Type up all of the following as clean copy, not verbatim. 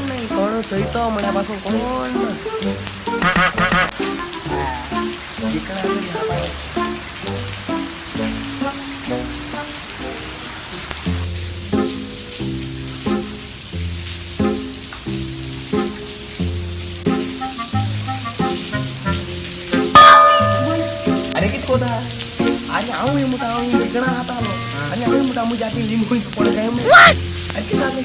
नाही कोण चोयतो म्हळ्या पासून कोण ना. अरे कित कोता? अरे हांव म्हणटा हांव भिकणां खातालो आनी हांव म्हणटा म्हज्या हातीन लिंबू पडलो काय म्हूण. अरे कितें जालें?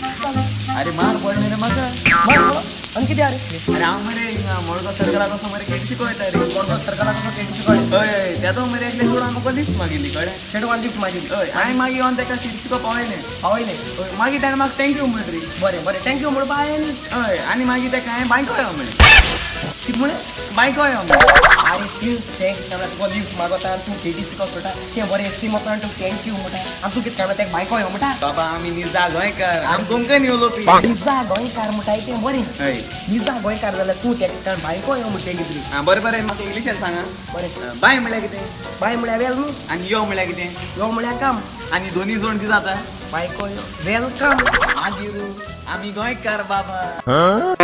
अरे मार पडले रे म्हाका. मार पडलो? आनी कितें अरे? अरे हांव मरे मडगांव सर्कला कसो मरे केटीसी कळटा रे. मडगांव सर्कला कसो केटीसी कळटा? हय हय, तेदो मरे एकले चेडवान म्हाका लिफ्ट मागिल्ली कळ्ळें? चेडवान लिफ्ट मागिल्ली? हय, हांवें मागीर येवन ताका केटीसी पावयलें. पावयलें? हय, मागीर ताणें म्हाका thank you म्हणलें रे. बरें बरें, thank you म्हणपा हांवें न्ही. हय, आनी मागीर ताका हांवें बायको यो म्हणलें. कितें म्हणलें? बायको यो म्हणलें. अरे तीच thank म्हणल्यार तुका लिफ्ट मागता आनी तूं केटीसी सोडटा तें बरें एस टी मागता आनी तूं thank you म्हणटा आनी तूं कितें काय म्हणटा ताका बायको यो म्हणटा. बाबा आमी निजा गोंयकार, आमी कोंकणी उलोवपी. निजा गोंयकार म्हणटा तें बरें. हय, निजा गोंयकार जाल्यार तूं ताका बायको यो म्हणटा कितें? आं बरें बरें, म्हाका इंग्लिशान सांगा. बरें, बाय म्हणल्यार कितें? बाय म्हळ्यार वेल न्हू. आनी यो म्हणल्यार कितें? यो म्हळ्यार काम. आनी दोनी जोड कितें जाता? बायको यो welcome. मागीर आमी गोंयकार बाबा.